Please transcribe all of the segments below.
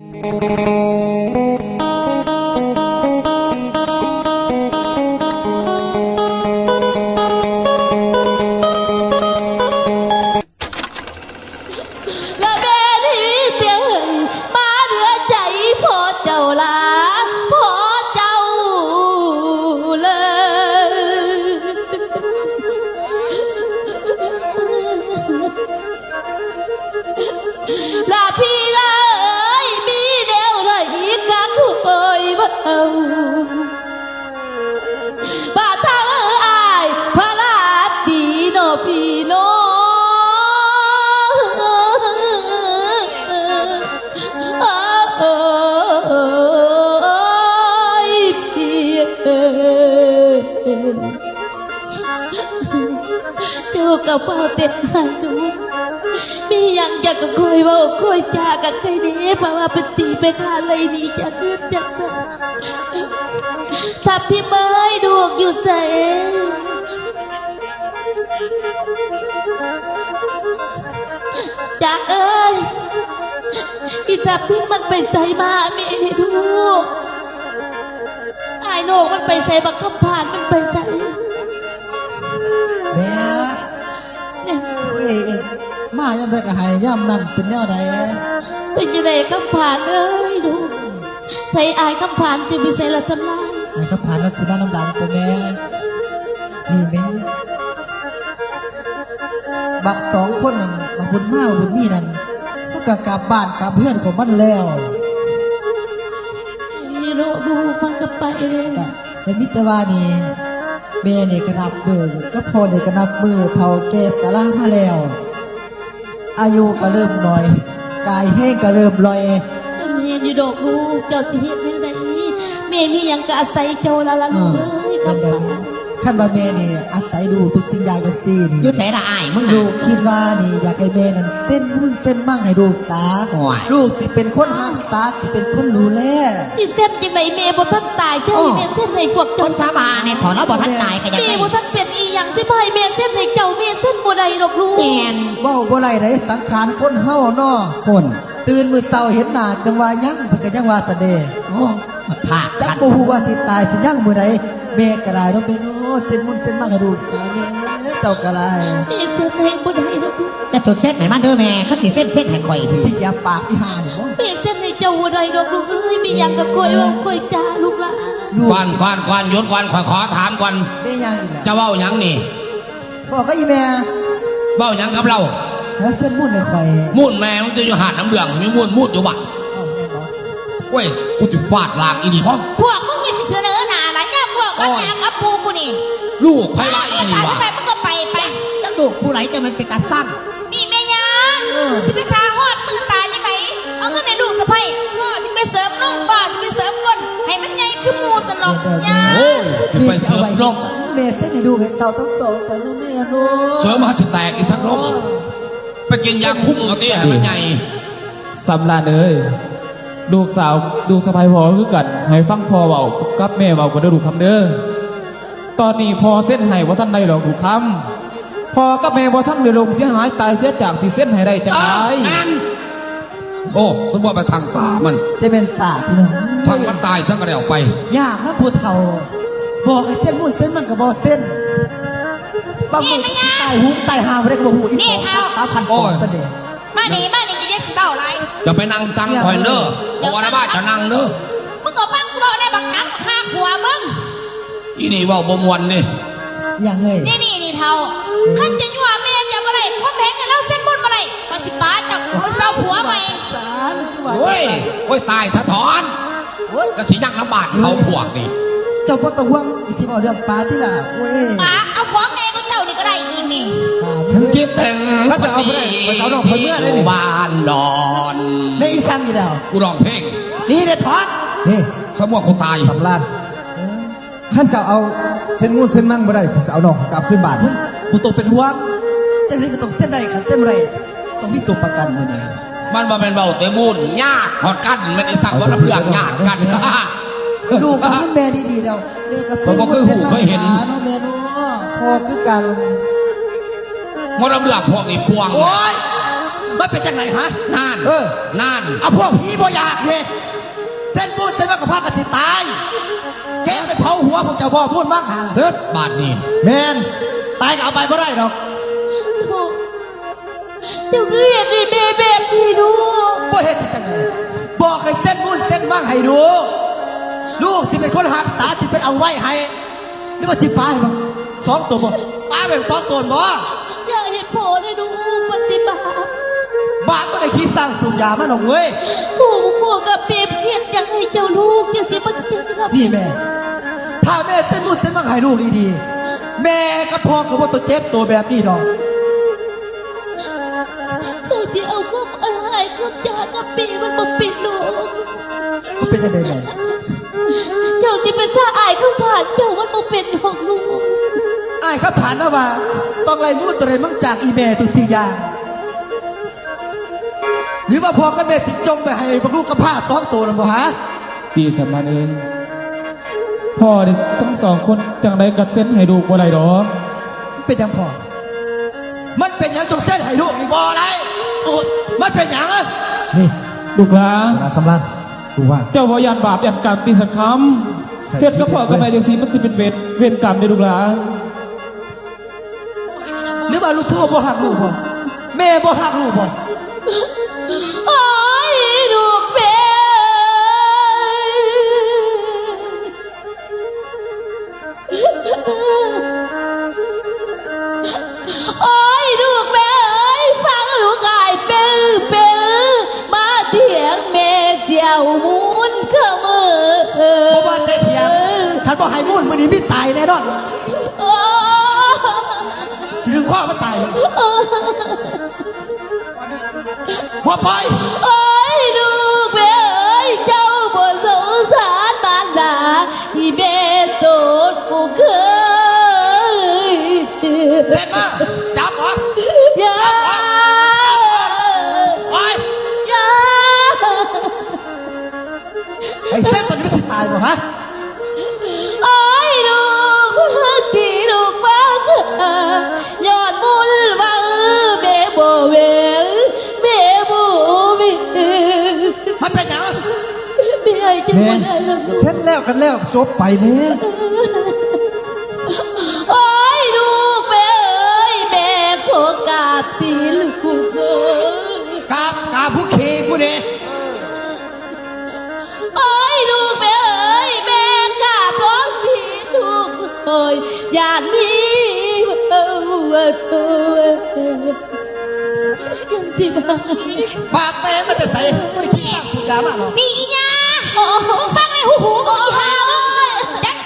ລະແມ່ນີ້ມີແຕ່ເອີຍ ມາເຫຼືອໃຈພໍ່ເຈົ້າລາ ພໍ່ເຈົ້າເລີຍ. ລະພີ່ລະເອີຍ ມີແນວໃດກະຄ່ອຍເວົ້າ ພະເຖົ້າເອີຍ ພະລາຕີເນາະພີ່ນ້ອງ ໂອ້ຍ ພີ່ເອີຍ. ເຈົ້າກໍເວົ້າແຕ່ຫາຍໂຕ ມີຫຍັງເຈົ້າກໍຄ່ອຍເວົ້າຄ່ອຍຈາກັນໄດ້ເດ້ ເພາະວ່າເພິ່ນຕີໄປຂ້າໄລ່ໜີຈາກເຮືອນຈາກຊານ. ທັບທິມເອີຍ ລູກຢູ່ໃສ? ຈັກເອີຍ ອີທັບທິມມັນໄປໃສມາ ແມ່ເດ້ລູກ? ອ້າຍໂໜກມັນໄປໃສ? ບັກຄຳຜານມັນໄປໃສ? ແມ່ ເອີຍ ມາຍາມໃດກໍໃຫ້ຍາມນັ້ນ ເປັນແນວໃດ? ເປັນຈັ່ງໃດຄຳຜານເອີຍລູກ? ໃສອ້າຍຄຳຜານ? ເຈົ້າຢູ່ໃສລະສຳລາຍ? ອ້າຍຄຳຜານລະຊິມານຳຫຼັງໂຕແມ່. ນີ້ແມ່ ບັກສອງຄົນນັ້ນ ບັກບຸນມາ ບັກບຸນມີນັ້ນ ມັນກໍກັບບ້ານກັບເຮືອນຂອງມັນແລ້ວ. ນີ້ເນາະ ລູກມັນກໍໄປແລ້ວ. ກໍ ກໍມີແຕ່ວ່ານີ້ ແມ່ນີ້ກໍນັບມື້ ກັບພໍ່ນີ້ກໍນັບມື້ເຖົ້າແກ່ຊະລາມາແລ້ວ. ອາຍຸກໍເລີ່ມໜ້ອຍ ກາຍແຮງກໍເລີ່ມລ່ອຍ. ກໍແມ່ນຢູ່ດອກລູກ ເຈົ້າຊິເຮັດແນວໃດ? ແມ່ມີຫຍັງກໍອາໄສເຈົ້າລະລະລູກເອີຍ. ເອີ ຄັນວ່າແມ່ນີ້ອາໄສລູກທຸກສິ່ງຢ່າງຈັ່ງຊີ້ນີ້ ຢູ່ໃສລະອ້າຍມຶງນະ? ລູກຄິດວ່ານີ້ ຢາກໃຫ້ແມ່ນັ້ນເຊັນມຸ້ນເຊັນມັງໃຫ້ລູກສາ. ໂອ້ຍ ລູກຊິເປັນຄົນຮັກສາ ຊິເປັນຄົນດູແລ. ຊິເຊັນຈັ່ງໃດ? ແມ່ບໍ່ທັນຕາຍ ຊິໃຫ້ແມ່ເຊັນໃຫ້ພວກເຈົ້າ. ຄົນສາບານແນ່ ເຖົ້າລາວບໍ່ທັນຕາຍກໍຢາກໄດ້. ແມ່ບໍ່ທັນເປັນອີ່ຫຍັງ ຊິໃຫ້ແມ່ເຊັນໃຫ້ເຈົ້າ ແມ່ເຊັນບໍ່ໄດ້ດອກລູກ. ແມ່ນ ເວົ້າບໍ່ໄດ້ໃດ ສັງຂານຄົນເຮົາເນາະ. ພຸ້ນ ຕື່ນມື້ເຊົ້າເຫັນໜ້າຈັ່ງວ່າຍັງ ເພິ່ນກໍຍັງວ່າຊັ້ນເດ້. ໂອ້ ພາກ ຈັກບໍ່ຮູ້ວ່າຊິຕາຍຊິຍັງມື້ໃດ. ແມ່ກໍໄດ້ເນາະແມ່ເນາະ ເຊັນມຸ້ນເຊັນມັງໃຫ້ລູກສາວແດ່ ເຈົ້າກໍໄດ້. ແມ່ເຊັນໃຫ້ບໍ່ໄດ້ດອກລູກ. ແຕ່ຕົນເຊັນໃຫ້ມັນເດີແມ່ ຄັນຊິເຊັນ ເຊັນໃຫ້ຂ້ອຍພີ້. ຊິຢຽບປາກອີຫ່ານີ້ບໍ? ແມ່ເຊັນໃຫ້ເຈົ້າບໍ່ໄດ້ດອກລູກເອີຍ ມີຫຍັງກໍຄ່ອຍເວົ້າຄ່ອຍຈາລູກຫຼານ. ກ່ອນ ກ່ອນ ກ່ອນ ຢຸດກ່ອນ ຂ້ອຍຂໍຖາມກ່ອນ. ແມ່ຫຍັງອີກລະ? ເຈົ້າເວົ້າຫຍັງນີ້? ບອກກັບອີ່ແມ່. ເວົ້າຫຍັງກັບລາວ? ລາວເຊັນມຸ້ນໃຫ້ຂ້ອຍ. ມຸ້ນແມ່ມຶງ ເຈົ້າຢູ່ຫາດນ້ຳເຫຼືອງ ມີມຸ້ນມຸດຢູ່ບາດ. ເອົ້າ ແມ່ນບໍ່? ໂອ້ຍ ກູຊິຟາດລາກອີ່ນີ້ບໍ່? ພວກມຶງນີ້ຊິສະເໜີໜ້າຫຼາຍ ຍາມເວົ້າກັບ ໂອ້ຍ ຍາກັບປູກູນີ້. ລູກໃຜລະອີ່ນີ້ວະ? ໄປ ມຶງກໍໄປ ໄປ. ຈັກລູກຜູ້ໃດ ຈັ່ງແມ່ນເປັນຕາຊັງ. ນີ້ແມ່ຍ່າ ເອີ ຊິໄປຖ້າຮອດມື້ຕາຍຈັ່ງໃດ? ເອົາເງິນໃຫ້ລູກສະໃພ້ ພໍ່ຊິໄປເສີມນົມ ພໍ່ຊິໄປເສີມກົ້ນ ໃຫ້ມັນໃຫຍ່ຄືໝູ່ຊັ້ນດອກ ເອີ ຍ່າ. ໂອ້ຍ ຊິໄປເສີມນົມ. ແມ່ເຊັນໃຫ້ລູກໃຫ້ເຕົ້າທັງສອງຊັ້ນເນາະແມ່ເນາະ. ເສີມມາຊິແຕກອີ່ສັກນົມ. ເອີ ໄປກິນຢາຄຸມເອົາຕິ ໃຫ້ມັນໃຫຍ່. ສຳລານເອີຍ ລູກສາວ ລູກສະໃພ້ພໍ່ຄືກັນ ໃຫ້ຟັງພໍ່ເວົ້າກັບແມ່ເວົ້າກ່ອນເດີລູກຄຳເດີ. ຕອນນີ້ພໍ່ເຊັນໃຫ້ບໍ່ທັນໄດ້ດອກລູກຄຳ. ພໍ່ກັບແມ່ບໍ່ທັນໄດ້ລົ້ມເສຍຫາຍຕາຍເສຍຈາກ ຊິເຊັນໃຫ້ໄດ້ຈັ່ງໃດ? ອ້າວ ແມ່ນ. ໂອ້ ສົມມຸດວ່າໄປທາງຕາມັນ ຈະແມ່ນສາດພີ່ນ້ອງ. ທາງມັນຕາຍຊະກໍແລ້ວໄປ. ຍາກນຳຜູ້ເຖົ້າ ບອກໃຫ້ເຊັນໝູ່ເຊັນມັນກໍບໍ່ເຊັນ. ບາງມື້ຊິຕາຍຫູຕາຍຫາບໍ່ໄດ້ກໍບໍ່ຮູ້. ອີ່ພໍ່ຕາພັນປອນປານໃດ. ມານີ້ ມານີ້ ຢ່າຊິເວົ້າຫຼາຍ. ຢ່າໄປນັ່ງຕັງຂ້ອຍເດີ ເພາະວ່າລະບາດຈະນັ່ງເດີ. ມຶງກໍຟັງກູເວົ້າແດ່ ບັກກຳຫາກຫົວມຶງ. ອີ່ນີ້ເວົ້າບໍ່ມ່ວນເດ້. ຫຍັງເອີຍ? ນີ້ ນີ້ ນີ້ເຖົ້າ ຄັນຈະຍົວະແມ່ເຈົ້າບໍ່ໄດ້ ຂົ່ມເຫັງໃຫ້ລາວເຊັນບຸນບໍ່ໄດ້ ຂ້ອຍຊິປາເຈົ້າ ຂ້ອຍຊິເອົາຜົວໃໝ່. ໂອ້ຍ ໂອ້ຍ ຕາຍສະຖອນ. ໂອ້ຍ ລະຊິຍັງນຳບ້ານເຂົາພວກນີ້. ເຈົ້າບໍ່ຕ້ອງຫ່ວງ ຊິເວົ້າເລື່ອງປາຕິລະ. ໂອ້ຍ ປາ ເອົາຂອງໃຫຍ່ກວ່າເຈົ້ານີ້ກໍໄດ້ອີກນີ້. ເຂົາເຈົ້າເອົາບໍ່ໄດ້ ຂ້ອຍຊິເອົານ້ອງຂ້ອຍເມືອເດ້ນີ້. ບ້ານດອນ ແມ່ນອີ່ສັງອີກແລ້ວ ກູຮ້ອງເພງ. ນີ້ເດ້ຖອນ ນີ້ ສະໝວກກູຕາຍ ສຳລານ. ຄັນເຈົ້າເອົາເຊັນມູນເຊັນມັງບໍ່ໄດ້ ຂ້ອຍຊິເອົານ້ອງກັບຄືນບ້ານ. ບໍ່ຕ້ອງເປັນຫ່ວງ ຈັ່ງໃດກໍຕ້ອງເຊັນໄດ້ ຄັນເຊັນບໍ່ໄດ້ ຕ້ອງມີຕົວປະກັນມື້ນີ້. ມັນບໍ່ແມ່ນເວົ້າແຕ່ບຸນ ຍາກຮອດກັນ ແມ່ນອີ່ສັງວ່າລະເລື່ອງຍາກກັນ. ລູກກັບແມ່ດີໆແລ້ວ ແມ່ກໍເຊັນບໍ່ເຄີຍຮູ້ເຄີຍເຫັນເນາະແມ່ເນາະ. ພໍ່ຄືກັນ ມະລະເລື່ອງພວກນີ້ປ່ວງ. ໂອ້ຍ ມັນເປັນຈັ່ງໃດຫະ? ນານ ເອີ ນານ ເອົາພວກຜີບໍ່ຢາກເດ້ ເຊັນບຸນເຊັນມັງກະພາກະຊິຕາຍ ເກັບໄປເຜົາຫົວພວກເຈົ້າບໍ່ ມູນມັງຫາ ເສີດບາດນີ້ ແມ່ນ ຕາຍກໍເອົາໄປບໍ່ໄດ້ດອກ. ເຈົ້າຄືເຮັດໃຫ້ແມ່ແບບນີ້ລູກ? ບໍ່ເຮັດຊິຈັ່ງໃດ ບອກໃຫ້ເຊັນມູນເຊັນມັງໃຫ້ລູກ ລູກຊິເປັນຄົນຮັກສາ ຊິເປັນເອົາໄວ້ໃຫ້ ຫຼືວ່າຊິປາໃຫ້ມັນສອງໂຕບໍ່? ປາໄວ້ສອງໂຕບໍ່? ຢ່າເຮັດພໍ່ເລີຍລູກ ມັນຊິບາບ. ບາບມັນໄດ້ຂີ້ສ້າງສູບຢາມານ້ອງເອີຍ. ໂອ້ ພໍ່ກັບແມ່ເຮັດຫຍັງໃຫ້ເຈົ້າລູກ ຈັ່ງຊິມາເຮັດແບບນີ້? ນີ້ແມ່ ຖ້າແມ່ເຊັນມູນເຊັນມັງໃຫ້ລູກດີໆ ແມ່ກັບພໍ່ກໍບໍ່ຕ້ອງເຈັບໂຕແບບນີ້ດອກ. ເຈົ້າຊິເອົາຄວາມອ້າຍຄວາມຈາກັບແມ່ມັນບໍ່ເປັນດອກ. ເປັນຈັ່ງໃດແມ່? ເຈົ້າຊິໄປສ້າງອ້າຍຄຳຜານເຈົ້າ ມັນບໍ່ເປັນດອກລູກ. ອ້າຍຄຳຜານລາວວ່າ ຕ້ອງໄລ່ມູນໂຕໃດມັນຈາກອີ່ແມ່ທຸກສິ່ງຢ່າງ ຫຼືວ່າພໍ່ກັບແມ່ຊິຈົ່ງໄປໃຫ້ບັກລູກກຳພ້າສອງໂຕນັ້ນບໍ່ຫາ? ຕີສຳນານເອີຍ ພໍ່ນີ້ທັງສອງຄົນຈັ່ງໃດກໍເຊັນໃຫ້ລູກບໍ່ໄດ້ດອກ. ເປັນຫຍັງພໍ່? ມັນເປັນຫຍັງຈັ່ງເຊັນໃຫ້ລູກນີ້ບໍ່ໄດ້? ໂອ້ຍ ມັນເປັນຫຍັງ? ນີ້ ລູກຫຼານ ຫົວໜ້າສຳລານ ລູກວ່າ ເຈົ້າບໍ່ຢ້ານບາບຢ້ານກຳຕິ ສະຄຳ? ເຮັດກັບພໍ່ກັບແມ່ຈັ່ງຊີ້ ມັນຊິເປັນເວນ ເວນກຳເດ້ລູກຫຼານ. ຫຼືວ່າລູກພໍ່ບໍ່ຮັກລູກບໍ່? ແມ່ບໍ່ຮັກລູກບໍ່? ໂອ້ຍ ລູກແມ່ ໂອ້ຍ ລູກແມ່ເອີຍ ຟັງລູກອ້າຍເປີໆ ມາຖຽງແມ່ຊິເອົາມູນຂະເໝີ. ບໍ່ວ່າແຕ່ຖຽງ ຄັນບໍ່ໃຫ້ມູນ ມື້ນີ້ມີຕາຍແນ່ນອນ. ໂອ້ ຊິດຶງຄໍມັນຕາຍ. ບໍ່ປ່ອຍ. ໂອ້ຍ ລູກແມ່ເອີຍ ເຈົ້າບໍ່ສົງສານມານດາ ທີ່ແມ່ໂຕດຜູ້ເຄີຍ. ເຮັດມາ ຈັບບໍ່? ຢ່າ ຈັບບໍ່? ໂອ້ຍ ຢ່າ. ໄອ້ເຊັນຕົວນີ້ມັນຊິຕາຍບໍ່ຫະ? ໂອ້ຍ ລູກ ທີ່ລູກມາຫາ ຍ້ອນມູນວ່າແມ່ບໍ່ແວວ ແມ່ບໍ່ແວວ. ມັນເປັນຫຍັງ? ແມ່ ແມ່ ເຊັນແລ້ວກັນແລ້ວ ຈົບໄປແມ່. ໂອ້ຍ ລູກແມ່ເອີຍ ແມ່ຂໍກາບຕີນລູກເອີຍ. ກາບ ກາບຜູ້ເຄຜູ້ເດ. ໂອ້ຍ ລູກແມ່ເອີຍ ແມ່ກາບລົງທີ່ທຸກໂອຍ ຢ້ານມີເວົ້າວ່າໂຕ ຍັງຊິມາ. ບາບແມ່ມາແຕ່ໃສ? ບໍ່ໄດ້ຄິດຕັ້ງສູບຢາມາເນາະ. ນີ້ອີ່ຫຍັງ? ໂອ້ ມຶງຟັງໃນຫູຫູບໍ່ ອີ່ຫ່າມຶງ? ຈັກ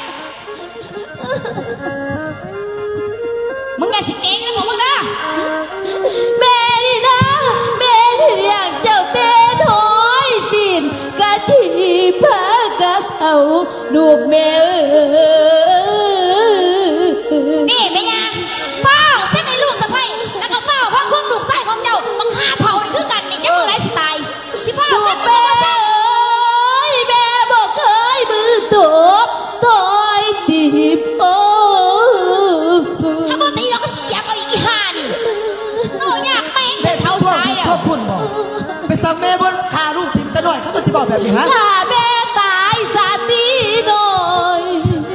ມຶງຢ່າຊິເກັ່ງນຳພວກມຶງເດີ. ແມ່ນີ້ນາ ແມ່ນີ້ລ້ຽງເຈົ້າແຕ່ນ້ອຍ ຊີ້ນກະທິພາກັບເອົາລູກແມ່ເອີຍ. ນີ້ແມ່ຍ່າ ຟ້າວເຊັນໃຫ້ລູກສະໃພ້ ແລ້ວກໍຟ້າວພາຄຸມລູກຊາຍຂອງເຈົ້າ ບັກຫ່າເຖົ້ານີ້ຄືກັນນີ້ ຈັກມື້ໃດຊິຕາຍ. ຊິພາເຊັນໃຫ້ລູກມາຊະ. ແມ່ບໍ່ເຄີຍມືຕົບຕ່ອຍຕີພໍ່. ຖ້າບໍ່ຕີເຮົາກໍຊິຢຽບເອົາອີກ ອີ່ຫ່ານີ້. ເວົ້າຍາກແມ່ງ ແມ່ເຖົ້າຕາຍແລ້ວ. ຂອບຄຸນບໍ່? ເປັນສັງແມ່ບໍ່ຂ້າລູກຖິ້ມແຕ່ນ້ອຍ ຄັນມັນຊິເວົ້າແບບນີ້ຫະ? ຖ້າແມ່ຕາຍຊາຕິນ້ອຍ.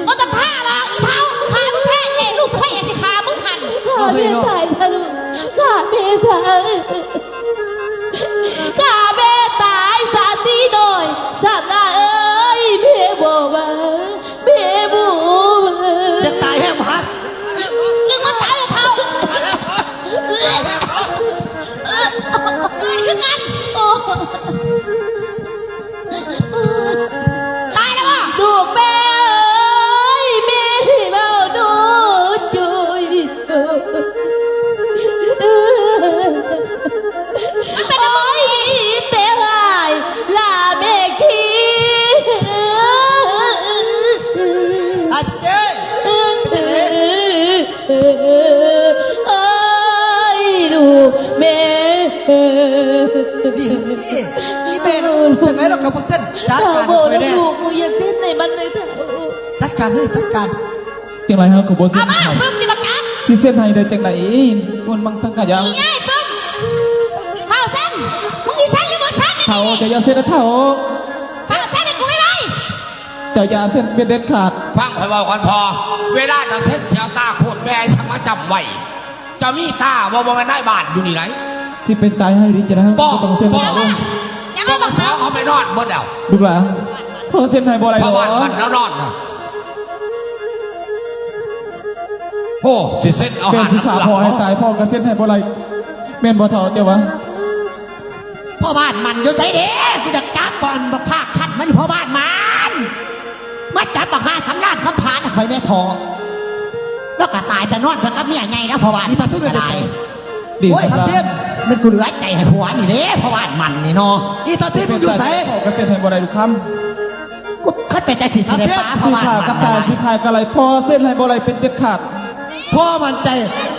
ບໍ່ຕ້ອງຖ້າດອກ ອີ່ເຖົ້າ. ຂ້າມຶງແທ້ແທ້ ລູກສະໃພ້ຍັງຊິຂ້າມຶງຫັ້ນ. ຂ້າແມ່ຕາຍຊະລູກ ຂ້າແມ່ຊະ. ຂ້າແມ່ຕາຍຊາຕິນ້ອຍ ສຳນາເອີຍ ແມ່ບໍ່ວ່າ ແມ່ບໍ່ວ່າ. ຢາກຕາຍແຮງບໍ່ຫະ? ລຶກມັນຕາຍເຖົ້າ. ຕາຍຄືກັນ. ຕາຍແລ້ວບໍ່? ລູກແມ່ເອີຍ ແມ່ເວົ້າດູຈຸຍ. ມັນເປັນ ໂອ້ຍ ແຕ່ຫາຍລາແມ່ຄີ. ອາເຈ້ ເປັນຈັ່ງໃດ? ໂອ້ຍ ລູກແມ່. ນີ້ ນີ້ ອີ່ແມ່ ຈັ່ງໃດລາວກໍບໍ່ເຊັນ ຈັດການໃຫ້ຂ້ອຍແດ່. ລູກ ຢ່າເຊັນໃຫ້ມັນເລີຍເຖົ້າ. ຈັດການເລີຍ ຈັດການ. ຈັ່ງໃດເຮົາກໍບໍ່ເຊັນໃຫ້. ເອົາມາປຶ້ມນີ້ບັກກາ. ຊິເຊັນໃຫ້ໄດ້ຈັ່ງໃດ? ມັນມັງທັງຂະຫຍັງ. ອີ່ຍາຍປຶ້ມ ເຝົ້າເຊັນ ເຖົ້າ ເຈົ້າຢ່າເຊັນເຖົ້າ. ເຝົ້າເຊັນໃຫ້ກູໄວໆ. ເຈົ້າຢ່າເຊັນເປັນເດັດຂາດ. ຟັງຂ້ອຍເວົ້າກ່ອນພໍ່, ເວລາເຈົ້າເຊັນ ເຈົ້າຕາໂຄດແບໃຫ້ສັກມາຈຳໄວ້. ເຈົ້າມີຕາບໍ່? ບໍ່ແມ່ນນາຍບ້ານຢູ່ນີ້ໃດ. ຊິເປັນຕາຍໃຫ້ດີຈະໄດ້ ບໍ່ຕ້ອງເຊັນເຖົ້າ. ຢ່າມາບອກເຂົາ. ເຂົາໄປນອນເບິດແລ້ວ. ລູກຫຼານ ພໍ່ເຊັນໃຫ້ບໍ່ໄດ້ດອກ. ພໍ່ບ້ານມັນແລ້ວນອນນະ. ໂອ້ ຊິເຊັນເອົາ ແມ່ນຊິຂ້າພໍ່ໃຫ້ຕາຍ ພໍ່ກໍເຊັນໃຫ້ບໍ່ໄດ້ ແມ່ນບໍ່ເຖົ້າ ເຈົ້າວ່າ? ພໍ່ບ້ານມັນຢູ່ໃສເດ້? ກູຢາກຈັບບ່ອນບັກພາກຄັນມັນ ພໍ່ບ້ານມັນ ມາຈັບບັກຫາສຳລານຄຳຜານໃຫ້ຂ້ອຍແດ່ເຖາະ. ລາວກໍຕາຍແຕ່ນອນກັບເມຍໃຫຍ່ແລ້ວ ພໍ່ບ້ານ. ອີ່ຕາທິບ ກໍໄດ້. ໂອ້ຍ ສຳເພັນ ແມ່ນກູເຫຼືອໃຈໃຫ້ຜົວນີ້ເດ້ ພໍ່ບ້ານມັນນີ້ເນາະ. ອີ່ຕາທິບ ມັນຢູ່ໃສ? ພໍ່ກໍເຊັນໃຫ້ບໍ່ໄດ້ລູກຄຳ. ກູຄັນເປັນຈັ່ງຊີ້ຊິໄດ້ປາພໍ່ບ້ານມັນກໍໄດ້. ຊິຂ້າກັບຕາຍ ຊິຂາຍກໍໄດ້ ພໍ່ເຊັນໃຫ້ບໍ່ໄດ້ເປັນເດັດຂາດ. ພໍ່ໝັ້ນໃຈ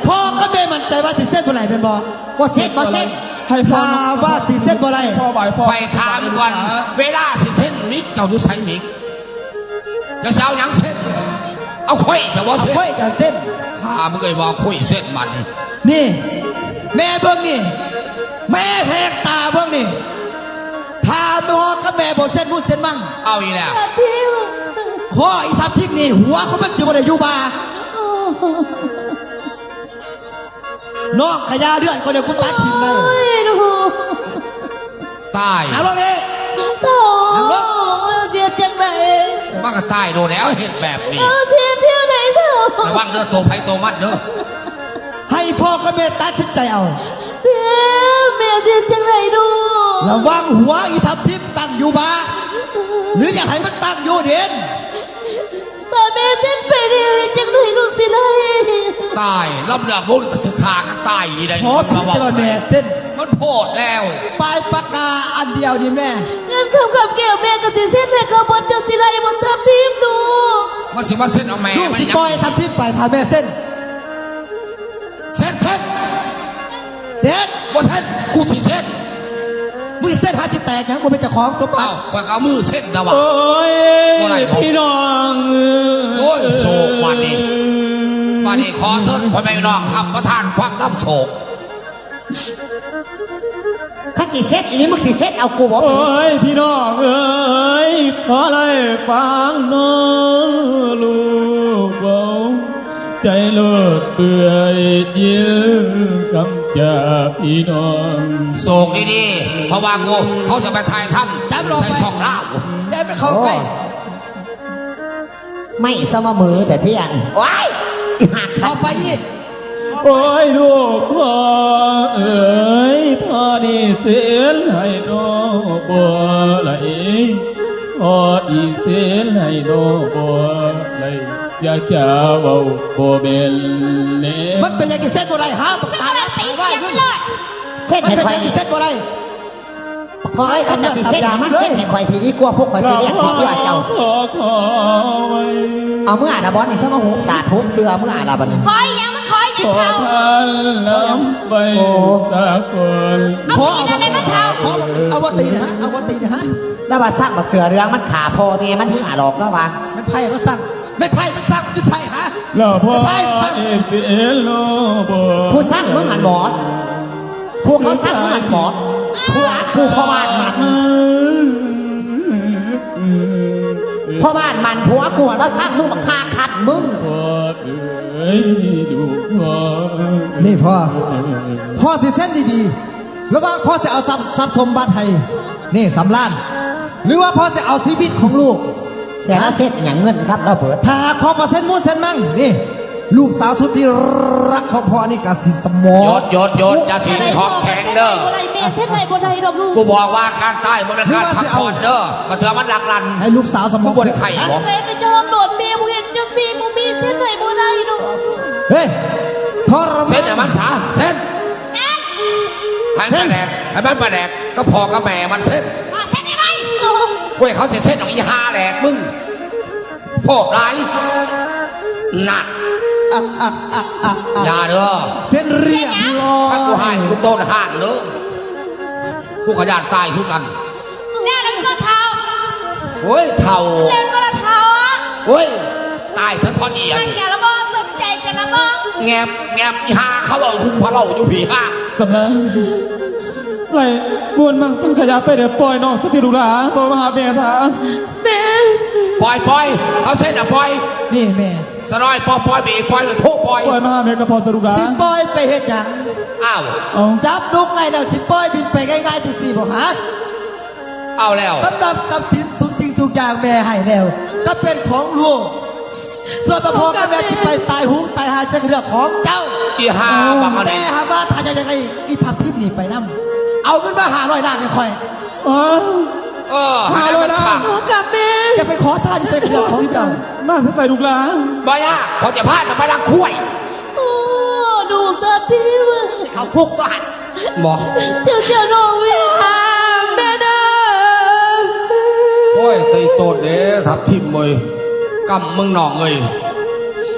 ພໍ່ກັບແມ່ໝັ້ນໃຈວ່າຊິເຊັນບໍ່ໄດ້ແມ່ນບໍ່? ບໍ່ເຊັນ ບໍ່ເຊັນ. ໃຫ້ພໍ່ ຖ້າວ່າຊິເຊັນບໍ່ໄດ້ ພໍ່ໄຫວ້ພໍ່. ຂ້ອຍຖາມກ່ອນ ເວລາຊິເຊັນ ມິກເຈົ້າຢູ່ໃສມິກ? ເຈົ້າຊິເອົາຫຍັງເຊັນ? ເອົາໄຂວ້ເຈົ້າບໍ່ເຊັນ? ໄຂວ້ເຈົ້າເຊັນ. ຂ້າເມື່ອຍວ່າໄຂວ້ເຊັນບັດນີ້. ນີ້ ແມ່ເບິ່ງນີ້ ແມ່ແຫກຕາເບິ່ງນີ້. ຖ້າພໍ່ກັບແມ່ບໍ່ເຊັນມຸ້ນເຊັນມັງ ເອົາອີກແລ້ວ. ຂໍອີທັບທິບນີ້ ຫົວຂອງມັນຊິບໍ່ໄດ້ຢູ່ບ່າ. ນ້ອງຂະຢາເລືອດ ກໍເລີຍກູຕັດຖິ້ມໄດ້. ໂອ້ຍ ລູກ ຕາຍ. ນັ່ງລົງນີ້ ເຖົ້າ. ນັ່ງລົງ. ເຮົາຊິເຮັດຈັ່ງໃດ? ມັນກໍຕາຍໂດນແລ້ວ ເຮັດແບບນີ້. ເຮົາຊິເຮັດແນວໃດເຖົ້າ? ລະວັງເດີ ໂຕໃຜໂຕມັນເດີ. ໃຫ້ພໍ່ກັບແມ່ຕັດສິນໃຈເອົາ. ແມ່ ແມ່ຊິເຮັດຈັ່ງໃດລູກ? ລະວັງຫົວອີທັບທິບຕັ້ງຢູ່ບ່າ ຫຼືຢາກໃຫ້ມັນຕັ້ງຢູ່ດິນ. ຕາແມ່ເຊັນໄປແລ້ວ ເຮັດຈັ່ງໃດລູກຊິໄດ້? ຕາຍ ລຳເລື່ອງບໍ່ຮູ້ ກໍຊິຂ້າກັນຕາຍອີ່ໃດ. ຂໍຜິດແຕ່ວ່າແມ່ເຊັນ ມັນໂພດແລ້ວ. ປາຍປາກກາອັນດຽວນີ້ແມ່ ເງິນຄຳຄຳແກ້ວແມ່ກໍຊິເຊັນໃຫ້ເຂົາເບິດ. ເຈົ້າຊິໄລ່ບໍ່ທັບທິບລູກ? ມັນຊິມາເຊັນເອົາແມ່ ລູກຊິປ່ອຍທັບທິບໄປ ຖ້າແມ່ເຊັນ. ເຊັນ ເຊັນ ເຊັນ ບໍ່ເຊັນ ກູຊິເຊັນ. ມຶງຊິເຊັນຫາຊິແຕກຫຍັງ ບໍ່ເປັນເຈົ້າຂອງສົມບັດ. ເອົ້າ ຂ້ອຍກໍເອົາມືເຊັນແຕ່ວ່າ. ໂອ້ຍ ບໍ່ໄດ້ບໍ່ ພີ່ນ້ອງເອີຍ. ໂອ້ຍ ໂສກບາດນີ້ ບາດນີ້ຂໍເຊີນພໍ່ແມ່ພີ່ນ້ອງຮັບປະທານຟັງນຳໂສກ. ຄັນຊິເຊັນອີ່ຫຼີ ມຶງຊິເຊັນເອົາກູບໍ່? ໂອ້ຍ ພີ່ນ້ອງເອີຍ ຂໍໄດ້ຟັງເນາະ ລູກເວົ້າ ໃຈໂລດເປື່ອຍຢິນຄຳຈາພີ່ນ້ອງ. ໂສກດີໆ ເພາະວ່າກູ ເຂົາຈະໄປຖ່າຍທຳໃສ່ຊ່ອງລາວ. ຢ່າໄປເຂົ້າໃກ້. ໄມ້ສະມະເໝີແຕ່ທຽນ. ໂອ້ຍ ອີ່ຫາກ ເຂົ້າໄປອີກ. ໂອ້ຍ ລູກພໍ່ເອີຍ ພໍ່ໜີ້ສິນໃຫ້ນ້ອງບໍ່ໄດ້ ພໍ່ໜີ້ສິນໃຫ້ນ້ອງບໍ່ໄດ້ ຢ່າຈະເວົ້າບໍ່ແມ່ນແນ. ມັນເປັນຫຍັງຊິເຊັນບໍ່ໄດ້ຫາ? ບັກຕາຫຼາຍ ເຊັນໃຫ້ຂ້ອຍ ມັນເປັນຫຍັງຊິເຊັນບໍ່ໄດ້? ຂ້ອຍ ຄັນເຈົ້າຊິເຊັນໃຫ້ມັນເຊັນໃຫ້ຂ້ອຍພີ້ດີກວ່າ ພວກຂ້ອຍຊິລຽກເຈົ້າ. ເອົາເມືອລະບໍ່ນີ້ ສະມາຫຸບສາດຫຸບເສື້ອເມືອລະບັດນີ້. ຂໍອີ່ຫຍັງ ມັນຂໍອີ່ຫຍັງເຖົ້າ? ໂອ້ ເອົາຕີນອັນໃດມາເຖົ້າ? ເອົາບໍ່ຕີນຫາ ເອົາບໍ່ຕີນຫາ. ລະວ່າສັກບັກເສື້ອເຫຼືອງ ມັນຂ້າພໍ່ແມ່ມັນເມືອດອກລະວ່າ. ແມ່ນໃຜມາສັກ? ແມ່ນໃຜມາສັກ ຢູ່ໃສຫາ? ລະພໍ່ ແມ່ນໃຜມາສັກ? ຜູ້ສັກມຶງຫັ້ນບໍ? ພວກເຂົາສັກເມືອນບໍ? ຜົວກູພໍ່ບ້ານມັນ ພໍ່ບ້ານມັນ ຜົວກູຫັ້ນມາສັກມຶງ ບັກຫາຄັນມຶງ. ນີ້ພໍ່ ພໍ່ຊິເຊັນດີໆ ລະຫວ່າງພໍ່ຊິເອົາຊັບ ຊັບສົມບັດໃຫ້ນີ້ສຳລານ ຫຼືວ່າພໍ່ຊິເອົາຊີວິດຂອງລູກ? ແຕ່ລະເຊັນຫຍັງ ເງິນຄຳລະເບີດ. ຖ້າພໍ່ບໍ່ເຊັນມູນເຊັນມັງ ນີ້ ລູກສາວສຸດທີ່ຮັກຂອງພໍ່ນີ້ກະຊິສະໝອງ. ຢຸດ ຢຸດ ຢຸດ ຢ່າຊິມີຄວາມແຂງເດີ. ແມ່ເຊັນໃຫ້ບໍ່ໄດ້ດອກລູກ. ກູບອກວ່າການຕາຍບໍ່ແມ່ນການພັກຜ່ອນເດີ. ບາງເທື່ອມັນລັກລັນ ໃຫ້ລູກສາວສະໝອງ. ກູບໍ່ໄດ້ໄຂ້ບໍ? ແຕ່ກໍຍອມໂລດ ແມ່ບໍ່ເຮັດຫຍັງ ແມ່ບໍ່ມີ ເຊັນໃຫ້ບໍ່ໄດ້ດອກ. ເຮີ້ຍ ທໍລະມານ. ເຊັນໃຫ້ມັນຊະ ເຊັນ. ໃຫ້ມັນໄປແລກ ໃຫ້ມັນໄປແລກກັບພໍ່ກັບແມ່ມັນ ເຊັນ. ເຊັນໃຫ້ໄວ. ໂອ້ຍ ເຂົາຊິເຊັນດອກ ອີ່ຫ່າແຫຼກມຶງ. ໂພດຫຼາຍ ໜັກ. ຢ່າເດີ ເຊັນຮຽບຮ້ອຍ. ຖ້າກູຮ້າຍກູໂຕນຮ້າຍເດີ. ກູກໍຢ້ານຕາຍຄືກັນ. ແລ້ວລະບໍ່ເຖົ້າ. ໂອ້ຍ ເຖົ້າ. ແລ້ວບໍ່ລະເຖົ້າ. ໂອ້ຍ ຕາຍສະທ້ອນອີ່ຫຍັງ. ມັນກະລະບໍ່ສົມໃຈກະລະບໍ່. ແງບ ແງບ ອີ່ຫ່າ ເຂົາເວົ້າຫຸ່ມພະເລົ່າຢູ່ພີ້ຫາ. ສຳນານ ໄລ່ ບຸນມັງສັງຂະຍາໄປເດີ ປ່ອຍນ້ອງສະຕິລູກຫຼາ ບໍ່ມາຫາແມ່ຊະ. ແມ່ ປ່ອຍ ປ່ອຍ ເຂົາເຊັນນະ ປ່ອຍ. ນີ້ແມ່ ສະນ້ອຍ ປ່ອຍ ປ່ອຍ ແມ່ ປ່ອຍ ໂທ ປ່ອຍ ປ່ອຍມາຫາແມ່ກັບພໍ່ສະລູກຫຼາ. ຊິປ່ອຍໄປເຮັດຫຍັງ? ອ້າວ ເອົ້າ ຈັບລູກໄດ້ແລ້ວ ຊິປ່ອຍບິນໄປງ່າຍໆ ຈັ່ງຊີ້ບໍ່ຫາ? ເອົາແລ້ວ ສຳລັບຊັບສິນທຸກສິ່ງທຸກຢ່າງແມ່ໃຫ້ແລ້ວ ກໍເປັນຂອງລູກ. ສ່ວນພໍ່ກັບແມ່ຊິໄປຕາຍໂຫງຕາຍຫາ ເຊິ່ງເລື່ອງຂອງເຈົ້າ. ອີ່ຫ່າບັກອັນນີ້ ແຕ່ຫາກວ່າຖ້າເຈົ້າຢາກໄດ້ອີ່ທັບທິມນີ້ໄປນຳ ເອົາເງິນມາຫ້າຮ້ອຍລ້ານໃຫ້ຂ້ອຍ. ເອີ ເອີ ຫ້າຮ້ອຍລ້ານ. ພໍ່ກັບແມ່ ຈະໄປຂໍທານໃສ່ເຄື່ອງຂອງເຈົ້າ. ມາແຕ່ໃສລູກຫຼານ? ບໍ່ຍາກ ຂ້ອຍຈະພາເຈົ້າໄປລັກຄວາຍ. ໂອ້ ລູກຕົວຕິວ ເຂົ້າຄຸກກ່ອນ. ບໍ່ ເຈົ້າ ເຈົ້ານ້ອງເວຍ ແມ່ເດີ. ໂອ້ຍ ໄຕໂຕນເດ້ ທັບທິມເອີຍ ກຳມຶງນ້ອງເອີຍ.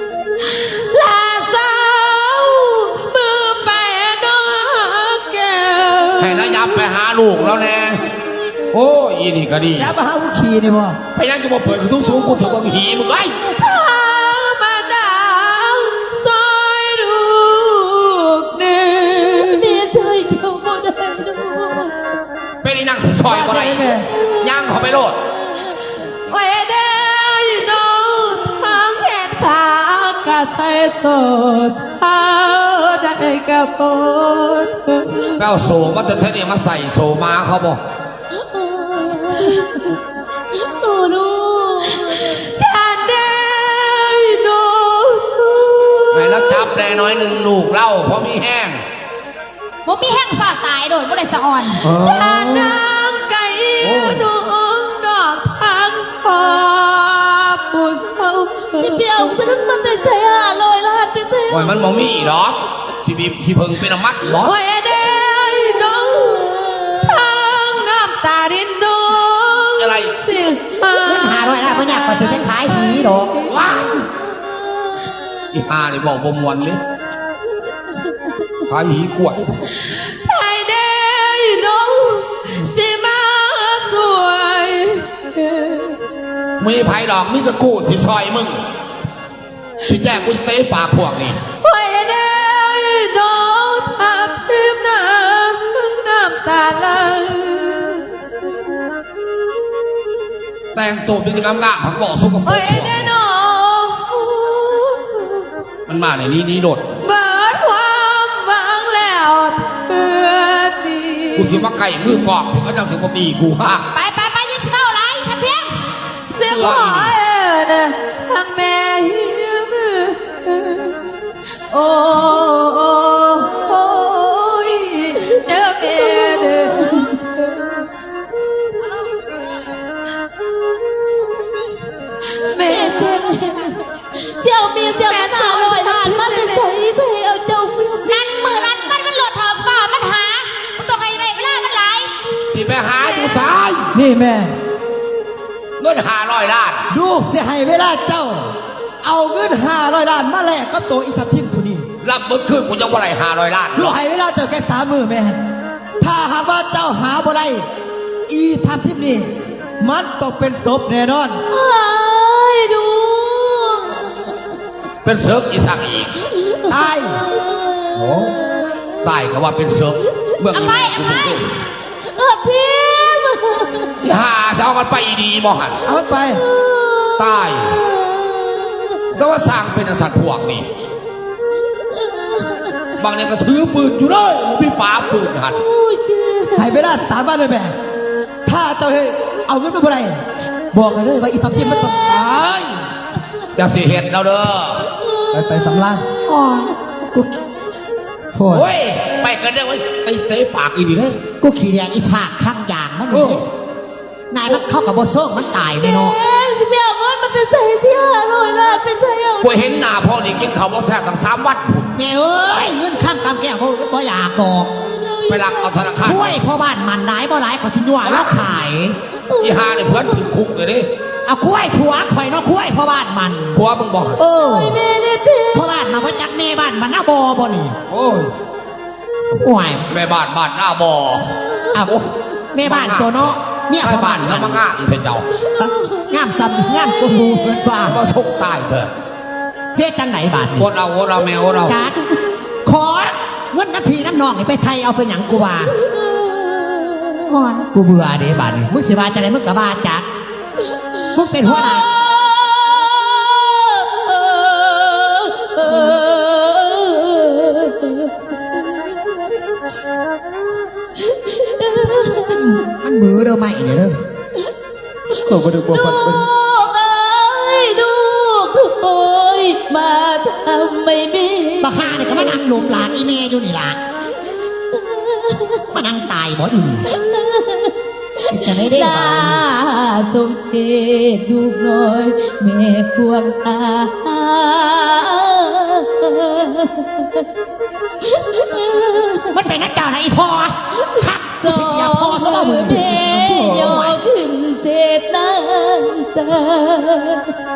ລາຊາວ ມືໄປນອກແກ້ວ ໃຫ້ລະຍັບໄປຫາລູກລາວແດ່. ໂອ້ຍ ອີນີ້ກໍດີ ຢ່າມາຫາອຸຂີ້ນີ້ບໍ່? ໄປຍັງຈະບໍ່ເປີດຂຶ້ນສູງໆ ກູຊິເບິ່ງຫີມຶງໄວ້. ທຳມະດາຊ່ອຍລູກແດ່ ແມ່ຊ່ອຍເຈົ້າບໍ່ໄດ້ດອກ. ເປັນອີ່ຫຍັງຊິຊ່ອຍບໍ່ໄດ້? ຍ່າງເຂົ້າໄປໂລດ. ໂອ້ຍເດ້ນ້ອງ ທາງແຂນຂາກະໃສ່ໂສ້ ເອົາໄດ້ກະໂປດ. ໄປເອົາໂສ້ມາແຕ່ໃສນີ້ ມາໃສ່ໂສ້ໝາເຂົາບໍ່? ໂອ້ລູກ ທ່ານເດ້ນ້ອງ ໃຫ້ລາວຈັບແດ່ໜ້ອຍໜຶ່ງ ລູກລາວພໍມີແຮງ. ບໍ່ມີແຮງ ຟ້າວຕາຍໂລດ ບໍ່ໄດ້ສະອອນ. ເອີ ທ່ານນາງໄກ່ ໂອ້ ນ້ອງດອກທາງພໍ່ຜູ້ເຖົ້າ ຊິໄປເອົາເງິນມາແຕ່ໃສ ຫ້າຮ້ອຍລ້ານ ໄປແທ້. ໂອ້ຍ ມັນບໍ່ມີດອກ ຊິບີບຊິເພິ່ງເປັນອາມັດບໍ? ໂອ້ຍເດ້ນ້ອງ ທັງນ້ຳຕາລິນນ້ອງ ອະໄລ ຊິຫາ ເງິນຫ້າຮ້ອຍລ້ານບໍ່ຍາກ ຂ້ອຍຊິໄປຂາຍຫີດອກ. ວ້າຍ ອີ່ຫ່ານີ້ເວົ້າບໍ່ມ່ວນເດ້. ຂາຍຫີກວຍ ໃຜເດ້ນ້ອງ ຊິມາຊ່ວຍ. ມີໃຜດອກ ມີແຕ່ກູຊິຊ່ອຍມຶງ. ຊິແຈ້ງ ກູຊິເຕະປາກພວກນີ້. ໂອ້ຍເດ້ນ້ອງ ທັບທິມນາງນ້ຳຕາໄຫຼ. ແຕ່ງໂຕເປັນງາມໆ ຫາກບໍ່ສົມກັບ ໂອ້ຍເດ້ນ້ອງ ມັນມາໃນນີ້ນີ້ໂລດ. ເບີດຄວາມຫວັງແລ້ວເທື່ອນີ້ ກູຊິມາໃກ້ມືກອງ ເພິ່ນກໍຈັ່ງຊິບໍ່ຕີກູ. ໄປ ໄປ ໄປ ຢ່າຊິເວົ້າຫຼາຍ ທັບທິມ. ເສຍງຫົວເອີ້ນທາງແມ່ ໂອ້ຍ ເດີແມ່ເດີ. ແມ່ ຊິເອົາເມຍ ຊິເອົາເງິນຫ້າຮ້ອຍລ້ານມາແຕ່ໃສ ຊິໃຫ້ເອົາເຈົ້າ. ນັ້ນມື້ນັ້ນມັນ ມັນໂລດຖອບຟ້າມັນຫາ ບໍ່ຕ້ອງໃຫ້ໄດ້ເວລາມັນຫຼາຍ. ຊິໄປຫາຢູ່ໃສ? ນີ້ແມ່ ເງິນຫ້າຮ້ອຍລ້ານ. ລູກຊິໃຫ້ເວລາເຈົ້າ ເອົາເງິນຫ້າຮ້ອຍລ້ານມາແລກກັບໂຕອີທັບທິມຜູ້ນີ້. ຮັບໝົດຄືນ ກູຍັງບໍ່ໄດ້ຫ້າຮ້ອຍລ້ານ. ລູກໃຫ້ເວລາເຈົ້າແຄ່ສາມມື້ແມ່. ຖ້າຫາກວ່າເຈົ້າຫາບໍ່ໄດ້ ອີທັບທິມນີ້ ມັນຕ້ອງເປັນສົບແນ່ນອນ. ອ້າຍດູ ເປັນເສິກອີສັກອີກ. ຕາຍ. ໂອ້ ຕາຍກໍວ່າເປັນເສິກ. ເມືອງ ເອົາໄປ ນີ້ ເອົາໄປ ເອີ ພິມ ຫາເອົາກັນໄປອີດີບໍ່ຫັ້ນ? ເອົາມັນໄປ. ຕາຍ ສະວ່າສ້າງເປັນອັນສັດພວກນີ້. ບາງນີ້ກໍຖືປືນຢູ່ເດີ ມີປາປືນຫັ້ນ. ໃຫ້ເວລາສາມວັນເລີຍແມ່. ຖ້າເຈົ້າເຮັດ ເອົາເງິນມາບໍ່ໄດ້ ບອກກັນເລີຍວ່າອີທັບທິມມັນຕ້ອງຕາຍ. ຢ່າຊິເຮັດແລ້ວເດີ. ໄປ ໄປສຳລານ. ອໍ ກູ ໂອ້ຍ ໂອ້ຍ ໄປກັນເດີເວີຍ. ໄອ້ເຕະປາກອີນີ້ເດີ. ກູຂີ້ແດດອີພາກຄາງຢາງມັນ. ໂອ້ ນີ້ ນາຍມັນ ເຂົາກໍບໍ່ສົ່ງມັນຕາຍແນ່ເນາະ. ແມ່ ຊິໄປເອົາເງິນມາແຕ່ໃສ ຊິຫ້າຮ້ອຍລ້ານໄປໃສເອົາ? ຂ້ອຍເຫັນໜ້າພໍ່ນີ້ກິນເຂົ້າບໍ່ແຊບຕັ້ງສາມວັນພຸ້ນ. ແມ່ເອີຍ ເງິນຄຳກຳແກ້ວ ຂ້ອຍບໍ່ຢາກດອກ. ໄປລັກເອົາທະນາຄານ. ຄວາຍພໍ່ບ້ານໝັ້ນຫຼາຍບໍ່ຫຼາຍ ຂ້ອຍຊິຍົວລາວຂາຍ. ອີຫ່ານີ້ເພິ່ນຖືກຄຸກເລີຍເດ້. ເອົາຄວາຍຜົວຂ້ອຍເນາະ ຄວາຍພໍ່ບ້ານໝັ້ນ. ຜົວມຶງບໍ່? ເອີ ໂອ້ຍ ແມ່ເດ້ ພໍ່ບ້ານມັນບໍ່ຈັກແມ່ບ້ານມັນນາບໍ່ ບໍ່ນີ້. ໂອ້ຍ ໂອ້ຍ ແມ່ບ້ານບ້ານນາບໍ່. ອ້າວ ໂອ້ຍ ແມ່ບ້ານຕົວເນາະ ເມຍພໍ່ບ້ານ ແມ່ບ້ານສະມາງາມແທ້ເຈົ້າ. ງາມສ່ຳ ງາມກວ່າໝູ່ເພິ່ນວ່າ. ມາສົກຕາຍເທີ. ເສຍຈັ່ງໃດບາດນີ້? ອົດເອົາ ອົດເອົາແມ່ ອົດເອົາ. ຈັກ ຂໍເງິນນຳພີ່ນຳນ້ອງນີ້ໄປໄຖ່ເອົາ ເປັນຫຍັງກູວ່າ. ໂອ້ຍ ກູເບື່ອເດ້ບາດນີ້ ມຶງຊິວ່າຈັ່ງໃດ ມຶງກໍວ່າຈັກ ມຶງເປັນຫົວໜ້າ ມັນ ມັນມືເດີໄມ້ນີ້ເດີ. ຂ້ອຍບໍ່ໄດ້ບໍ່ ລູກເອີຍ ລູກ ໂອ້ຍ ມາທຳໄມແມ່ ບັກຫ່ານີ້ກໍມານັ່ງຫຼົບຫຼານອີ່ແມ່ຢູ່ນີ້ລະ ມານັ່ງຕາຍບໍ່ຢູ່ນີ້ ເຮັດຈັ່ງໃດເດ້ ລາ ບາດນີ້ ສົມເພດລູກນ້ອຍແມ່ພວງອາ ມັນເປັນນຳເຈົ້ານະອີ່ພໍ່ ຄັກ ສອງມືແມ່ຍໍຂຶ້ນເຊັດນ້ຳຕາ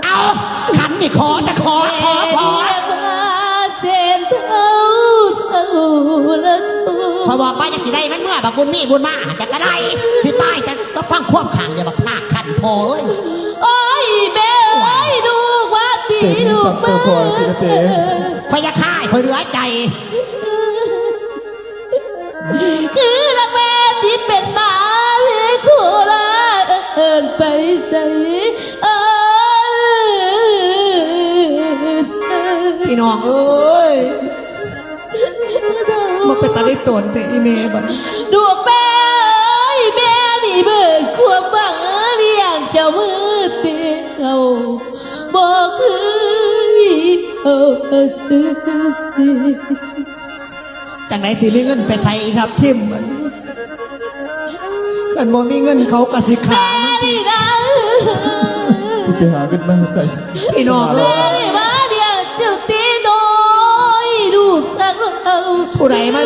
ເອົາ ຂັນນີ້ຂໍ ແຕ່ຂໍ ຂໍ ຂໍ ເສນເທົາເຊົາລະໂທ ຂ້ອຍບອກວ່າຢ່າຊິໄດ້ມັນເມືອ ບັກບຸນມີບຸນມາ ຈັກກະໄດ້ ຊິຕາຍ ແຕ່ກໍຟັງຄວາມຂ້າງດຽວ ບັກນາກຄັນພໍ່ເອີຍ ໂອ້ຍ ແມ່ເອີຍ ລູກວ່າຕິ ເສນສັບເຕີພອຍ ເສນເຕີ ຂ້ອຍຢາກຮ້າຍ ຂ້ອຍເຫຼືອໃຈ. ຄືນາງແມ່ທີ່ເປັນໝາເວໂຄລາ ເອີ້ນໄປໃສ ເອີ້ນ ພີ່ນ້ອງເອີຍ ມາເປັນຕາໄດ້ຕົນແທ້ອີ່ແມ່ບັດນີ້ ລູກແມ່ເອີຍ ແມ່ນີ້ເບີດຄວາມຫວັງລ້ຽງເຈົ້າມາແຕ່ເກົ່າ ບໍ່ເຄີຍເອົາເສີຍ ຈັ່ງໃດຊິມີເງິນໄປໄຖ່ທັບທິມມັນ ຄັນບໍ່ມີເງິນເຂົາກໍຊິຂ້າມັນຕິ ຊິໄປຫາເງິນມາໃສ ພີ່ນ້ອງເອີຍ ມາລ້ຽງເຈົ້າແຕ່ນ້ອຍ ລູກທັງເຮົາ ຜູ້ໃດມາ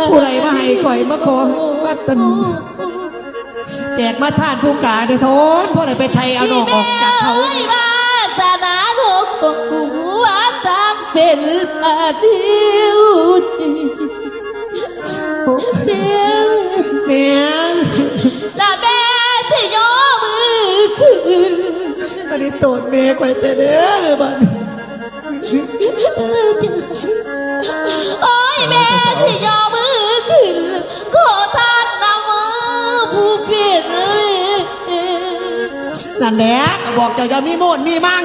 ຜູ້ໃດມາໃຫ້ຂ້ອຍ ມາຂໍ ມາຕັນ ແຈກມາທານຜູ້ກາໄດ້ທອນ ພໍໄດ້ໄປໄຖ່ເອົານ້ອງອອກຈາກເຂົາ ວາສະໜານ້ອງຂອງກູວ່າສ້າງເປັນພາດຽວ ແມ່ນ ລະແມ່ຊິຍໍມືຂຶ້ນ ອັນນີ້ໂຕດແມ່ຂ້ອຍແທ້ເດີບັດນີ້ ໂອ້ຍ ແມ່ຊິຍໍມືຂຶ້ນ ຂໍທານນຳຜູ້ເປັນ ນັ້ນແຫຼະ ຂ້ອຍບອກເຈົ້າຢ່າມີໂມດມີມັງ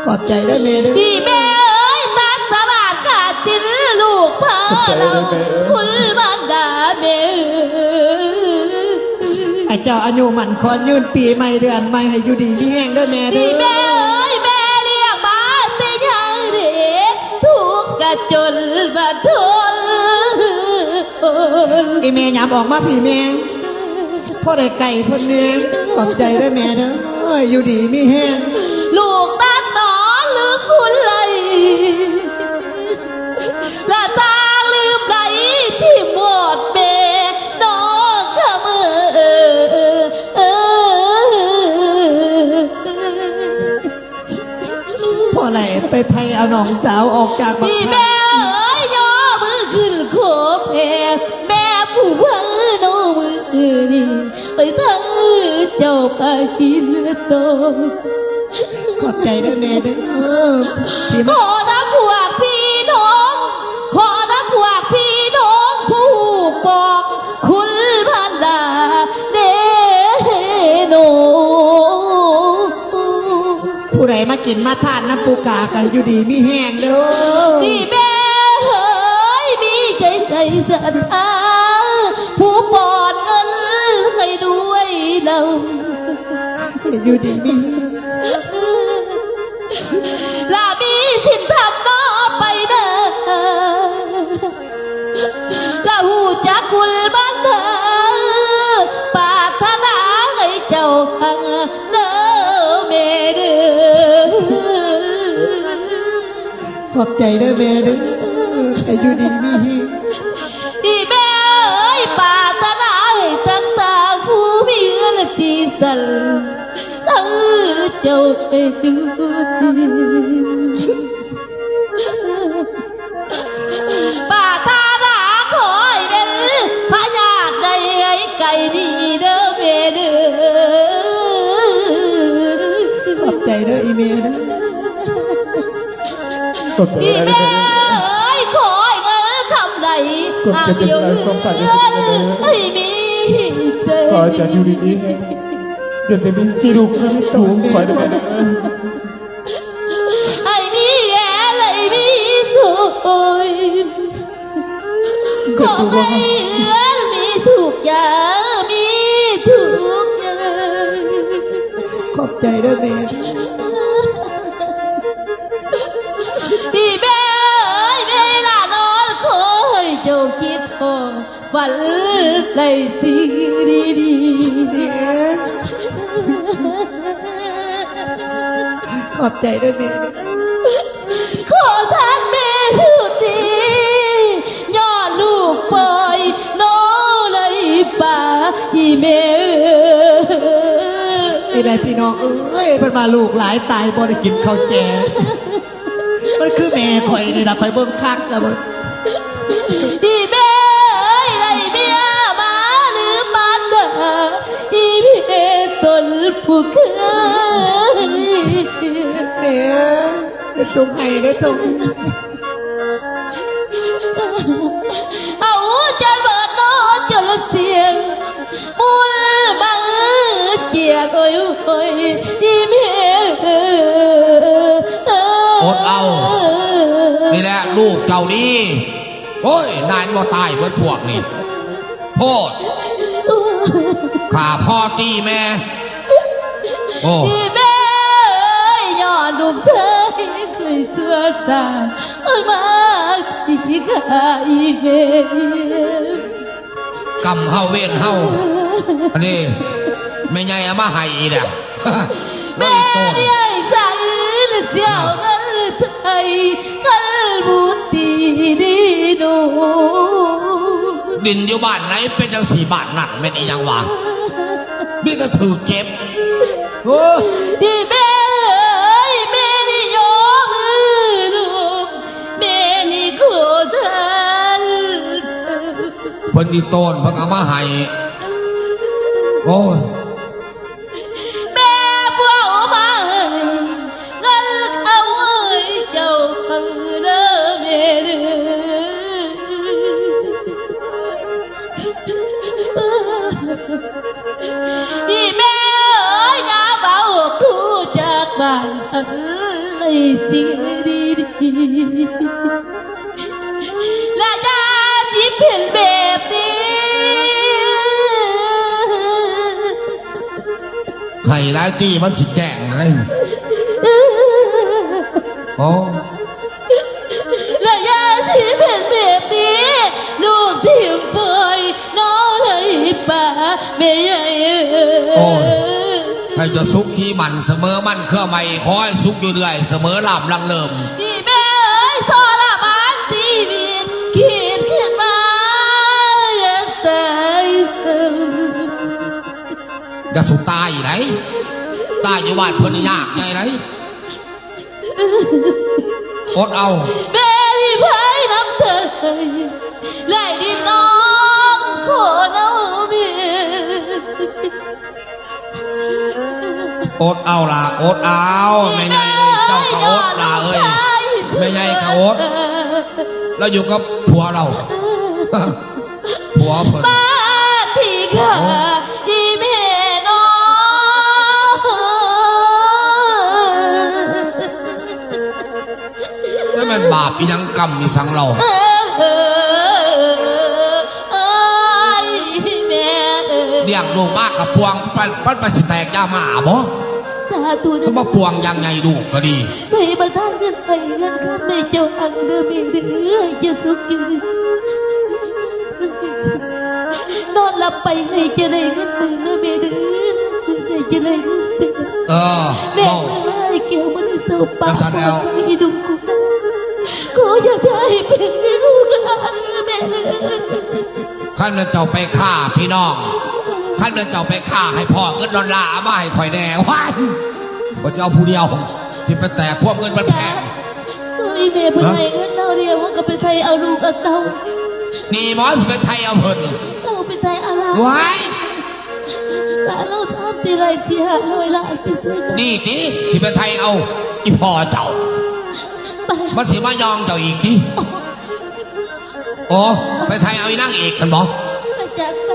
ຂອບໃຈເດີແມ່ເດີ ອີ່ແມ່ເອີຍ ຕັກສະບາດກະສິນລູກພາລຳ ຂອບໃຈເດີແມ່ເອີຍ ຄຸນມານດາແມ່ເອີຍ ໃຫ້ເຈົ້າອາຍຸໝັ້ນຂວັນຍືນ ປີໃໝ່ເດືອນໃໝ່ ໃຫ້ຢູ່ດີມີແຮງເດີແມ່ເດີ ອີ່ແມ່ເອີຍ ແມ່ລ້ຽງມາແຕ່ໃຫຍ່ເດ ທຸກກະຈົນມາທົນ ອີ່ແມ່ຍາມອອກມາພີ້ແມ່ ພໍໄດ້ໃກ້ເພິ່ນແດ່ ຂອບໃຈເດີແມ່ເດີ ຢູ່ດີມີແຮງ ລູກຕັດຕໍ່ລືມຄຸນໄຫຼ ລະຕ່າງລືມໄຫຼທີ່ໝົດແມ່ນ້ອງຄຳເອີຍ ພໍໄຫຼໄປໄຖ່ເອົານ້ອງສາວອອກຈາກບັກ ອີ່ແມ່ເອີຍ ຍໍມືຂຶ້ນຂໍແຜ່ ແມ່ຜູ້ເບິ່ງນ້ອງມື້ນີ້ ໄປທາງເຈົ້າພາກິນໂຕ ຂອບໃຈເດີແມ່ເດີ ທີ່ມາ ຂໍນຳພວກພີ່ນ້ອງ ຂໍນຳພວກພີ່ນ້ອງຜູ້ຮູ້ປອງ ຄຸນພັນດາເດໂນ ຜູ້ໃດມາກິນມາທານນຳປູກາ ກະຢູ່ດີມີແຮງເດີ ທີ່ແມ່ເອີຍ ມີໃຈໃສ່ສັດທາ ຜູ້ປ້ອນເງິນໃຫ້ດ້ວຍເຫຼົ່າ ຢູ່ດີມີແຮງ ລະມີສິນທຳຕໍ່ໄປເດີ ລະຮູ້ຈັກຄຸນບັນດາ ປາດຖະໜາໃຫ້ເຈົ້າຮັ່ງເດີແມ່ເດີ ຂອບໃຈເດີແມ່ເດີ ໃຫ້ຢູ່ດີມີແຮງ ອີ່ແມ່ເອີຍ ປາດຖະໜາໃຫ້ທັງຕ່າງຜູ້ມີເຮືອນທີ່ສັນ ເອີ ເຈົ້າໄປຢູ່ດີ ປາດຖະໜາຂໍໃຫ້ເປັນພະຍາດໃນໄກນີ້ເດີແມ່ເດີ ຂອບໃຈເດີອີ່ແມ່ເດີ ຂອບໃຈ ອີ່ແມ່ເອີຍ ຂໍໃຫ້ເງິນຄຳໃດ ເປັນຈັງໃດ ຄວາມຝັນເປັນຈັ່ງໃດ? ໃຫ້ມີ ຂໍໃຫ້ເຈົ້າຢູ່ດີມີແຮງ ເຈົ້າຊິມີ ມີລູກຄືລູກຂ້ອຍໄດ້ແມ່ເດີ. ໃຫ້ມີແຫວນ ໃຫ້ມີໂຊຍ ຂໍໃຫ້ເຮືອນມີທຸກຢ່າງ ມີທຸກຢ່າງ. ຂອບໃຈເດີແມ່. ອີ່ແມ່ເອີຍ ເວລານອນຂໍໃຫ້ເຈົ້າຄິດຮອດ ຝັນໄດ້ສິ່ງດີໆ. ແມ່ ຂອບໃຈເດີແມ່. ຂໍທ່ານແມ່ສຸດດີ ຍ້ອນລູກປ່ອຍນ້ອງໄດ້ປາ ອີ່ແມ່ເອີຍ. ນີ້ແຫຼະພີ່ນ້ອງເອີຍ ເພິ່ນວ່າລູກຫຼາຍຕາຍບໍ່ໄດ້ກິນເຂົ້າແຈງ. ມັນຄືແມ່ຂ້ອຍນີ້ລະ ຂ້ອຍເບິ່ງຄັກລະເບິ່ງ. ອີ່ແມ່ເອີຍ ໄດ້ເມຍມາລືມມານດາ ອີ່ແມ່ຕົນຜູ້ເຄີຍ. ແມ່ ຢ່າຈົ່ງໄຫ້ເດີ ຈົ່ງ. ເອົາຈົນເບິດນໍ ຈົນລະສຽງ ບຸນບັງກຽກ ໂອ້ຍ ໂອ້ຍ ອີ່ແມ່ເອີຍ. ອົດເອົາ ນີ້ແຫຼະລູກເຈົ້ານີ້. ໂອ້ຍ ນາຍບໍ່ຕາຍເບິດພວກນີ້ ໂພດ ຂ້າພໍ່ຕີແມ່. ໂອ້ ອີ່ແມ່ເອີຍ ຍ້ອນລູກຊາຍເຄີຍຊົ່ວຊ້າ ໂອ້ຍ ມາຕີຂ້າອີ່ແມ່. ກຳເຮົາເວນເຮົາ ອັນນີ້ແມ່ໃຫຍ່ເອົາມາໃຫ້ອີກແລ້ວ. ແມ່ໃຫຍ່ສັ່ງເຈົ້າເງິນໄທ ຄັນບໍ່ຕີດີໜູ. ດິນຢູ່ບ້ານໃດເປັນຈັ່ງຊີ້ ບ້ານນັ້ນແມ່ນອີ່ຫຍັງວະ ມີແຕ່ຖືກເຈັບ. ໂອ້ ອີ່ແມ່ເອີຍ ແມ່ນີ້ຍົກມືລູກ ແມ່ນີ້ຂໍທານ. ເພິ່ນອີ່ໂຕນເພິ່ນເອົາມາໃຫ້. ໂອ້ຍ ແມ່ບໍ່ເອົາມາໃຫ້ ເງິນເອົາໃຫ້ເຈົ້າເດີແມ່ເດີ. ອີ່ແມ່ເອີຍ ຢ່າເວົ້າດູຈາກບ້ານ ອັນໃດສິ່ງດີໆ ແລະຢ່າຊິເປັນແບບນີ້. ໃຫ້ຫຼາຍຕີມັນຊິແຈ້ງໄດ໋. ໂອ້ ແລະຢ່າຊິເປັນແບບນີ້ ລູກຖິ້ມປ່ອຍນ້ອງເລີຍປາແມ່ໃຫຍ່ເອີຍ. ໂອ້ຍ ໃຫ້ເຈົ້າສຸກຄີໝັ້ນສະເໝີໝັ້ນເຄືອໄມ້ ຂໍໃຫ້ສຸກຢູ່ເລື້ອຍສະເໝີລ້ຳລັງເລີມ. ອີ່ແມ່ເອີຍ ທໍລະມານຊີວິດ ຄິດຂຶ້ນມາຢາກຕາຍ. ຢ່າສູ່ຕາຍໄດ໋ ຕາຍຢູ່ບ້ານເພິ່ນນີ້ຍາກໃຫຍ່ໄດ໋. ອົດເອົາ ແມ່ມີພາຍນ້ຳຕາ ແລະດິນນ້ອງຂໍເນົາແມ່. ອົດເອົາຫຼ້າ ອົດເອົາ ແມ່ໃຫຍ່ເອີຍ ເຈົ້າກະອົດຫຼ້າເອີຍ ແມ່ໃຫຍ່ກະອົດ. ລາວຢູ່ກັບຜົວລາວ ຜົວເພິ່ນ ປາຕິກາ ອີ່ແມ່ນ້ອງ. ແລ້ວແມ່ນບາບອີ່ຫຍັງກຳອີ່ສັງລາວ ແມ່ເອີຍ ລ້ຽງລູກມາກະປວງ ປະ ປະ ປະຊິແຕກຢາໝາບໍ່? ສາທຸ ສະມາປວງຢ່າງໃຫຍ່ ລູກກະດີ. ໃຜມາທາງເງິນໄປເງິນຄຳ ໃຫ້ເຈົ້າຮັ່ງເດີແມ່ເດີ ໃຫ້ເຈົ້າສຸກຢູ່ ນອນຫຼັບໄປໃຫ້ເຈົ້າໄດ້ເງິນໝື່ນເດີແມ່ເດີ ໃຫ້ເຈົ້າໄດ້ເງິນແສນ. ເອີ ແມ່ເອີຍ ແກ້ວມະນີໂສພາ ຈັ່ງຊັ້ນແລ້ວ ຂໍໃຫ້ລຸງກຸນ ຂໍຢ່າໄດ້ເປັນລູກຫຼານເດີແມ່ເດີ. ຄັນແມ່ນເຈົ້າໄປຄ້າພີ່ນ້ອງ ຄັນແມ່ນເຈົ້າໄປຄ້າ ໃຫ້ພໍ້ເງິນດອນລາເອົາມາໃຫ້ຂ້ອຍແດ່. ວ້າຍ ຂ້ອຍຊິເອົາຜູ້ດຽວ ຊິໄປແຕກພວກເງິນມັນແພງ. ໂອ້ຍ ແມ່ເພິ່ນໃຫ້ເງິນເຮົາດຽວ ເຮົາກະໄປໄຖ່ເອົາລູກເອົາເຕົ້າ. ນີ້ບໍ່ ຊິໄປໄຖ່ເອົາເພິ່ນ ເອົາໄປໄຖ່ເອົາຫຼານ. ວ້າຍ ຫຼານເຮົາສາມສີ່ໄຮ່ ສີ່ຫ້າຮ້ອຍລ້ານ ໄປຊື້ກັນ. ນີ້ຕິ ຊິໄປໄຖ່ເອົາອີ່ພໍ່ເຈົ້າ ໄປ ມັນຊິມາຍ່ອງເຈົ້າອີກຕິ. ໂອ້ ໄປໃສ່ເອົາອີນາງເອກຫັ້ນບໍ? ໄປຈັກໄປ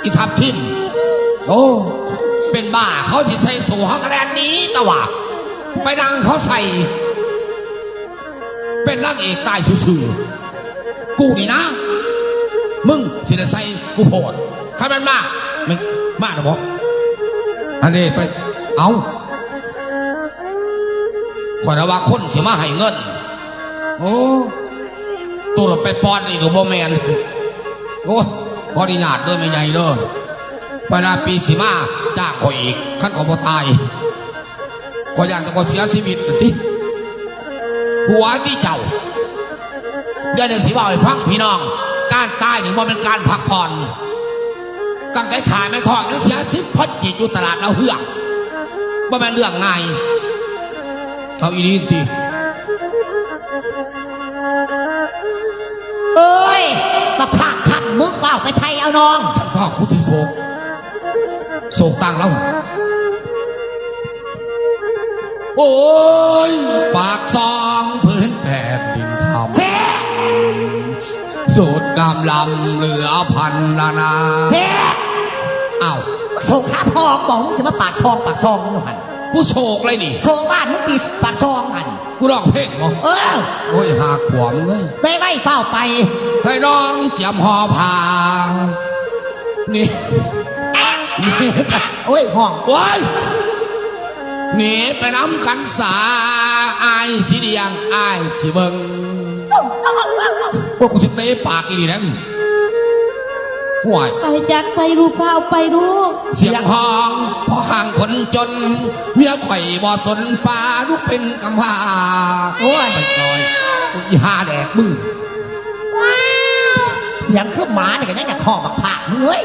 ອີທັບທິມ. ໂອ້ ເປັນບ້າ ເຂົາຊິໃສ່ໂສ້ເຮົາກະແລ່ນໜີຕົວະ ໄປນັ່ງເຂົາໃສ່ ເປັນນາງເອກຕາຍຊື່ໆ. ກູນີ້ນະ ມຶງຊິໄດ້ໃສ່ກູໂພດ ຄັນມັນມາ. ແມ່ນ ມາແລ້ວບໍ? ອັນນີ້ໄປ ເອົ້າ ຂ້ອຍລະວ່າຄົນຊິມາໃຫ້ເງິນ. ໂອ້ ໂຕລະໄປປ້ອນອີກກະບໍ່ແມ່ນ. ໂອ້ ຂໍອະນຸຍາດເດີແມ່ໃຫຍ່ເດີ ປານາປີຊິມາຈ້າງຂ້ອຍອີກ ຄັນຂ້ອຍບໍ່ຕາຍ. ຂ້ອຍຢ້ານແຕ່ຂ້ອຍເສຍຊີວິດນັ້ນຕິ. ຫົວຕິເຈົ້າ. ດຽວນີ້ຊິເວົ້າໃຫ້ຟັງພີ່ນ້ອງ ການຕາຍນີ້ບໍ່ແມ່ນການພັກຜ່ອນ. ຕັ້ງແຕ່ຂ້າແມ່ທ້ອງຍັງເສຍສິບພັນກີບຢູ່ຕະຫຼາດດາວເຮືອງ ບໍ່ແມ່ນເລື່ອງງ່າຍ. ເອົາອີ່ຫຼີຕິ. ເອີຍ ບັກພາກຄຳ ມຶງຟ້າວໄປໄຖ່ເອົານ້ອງ. ຄັນຟ້າວກູຊິໂສກ ໂສກຕ່າງລາວ. ໂອ້ຍ ປາກຊ່ອງພື້ນແຜ່ນດິນທຳ ແຊະ ສູດງາມລ້ຳເຫຼືອພັນນານາ ແຊະ. ອ້າວ ມຶງໂສກຫາພໍ່ມຶງບໍ? ມຶງຊິມາປາກຊ່ອງ ປາກຊ່ອງຢູ່ຫັ້ນ. ກູໂສກເລີຍນີ້ ໂສກບ້ານມຶງຕິ ປາກຊ່ອງຫັ້ນ. ກູຮ້ອງເພງບໍ? ເອີ ໂອ້ຍ ຫາຂວາມເລີຍ. ໄປໄວໆ ຟ້າວໄປ. ໃຫ້ນ້ອງກຽມຫໍ່ຜ້າ ນີ້ ໂອ້ຍ ຮ້ອງ ໂອ້ຍ ໜີໄປນຳກັນສາ ອ້າຍຊິລ້ຽງ ອ້າຍຊິເບິ່ງ. ໂອ້ຍ ກູຊິເຕະປາກອີ່ນີ້ແຫຼະນີ້. ໂອ້ຍ ໄປຈັກໄປລູກ ຟ້າວໄປລູກ. ສຽງຮ້ອງພໍຫ່າງຄົນຈົນ ເມຍຂ້ອຍບໍ່ສົນປາ ລູກເປັນກຳພ້າ. ໂອ້ຍ ໄປໜ້ອຍ ອີ່ຫ່າແດກມຶງ. ສຽງຄືໝານີ້ກະຍັງຢາກຮ້ອງ ບັກພາກ ມຶງເອີຍ.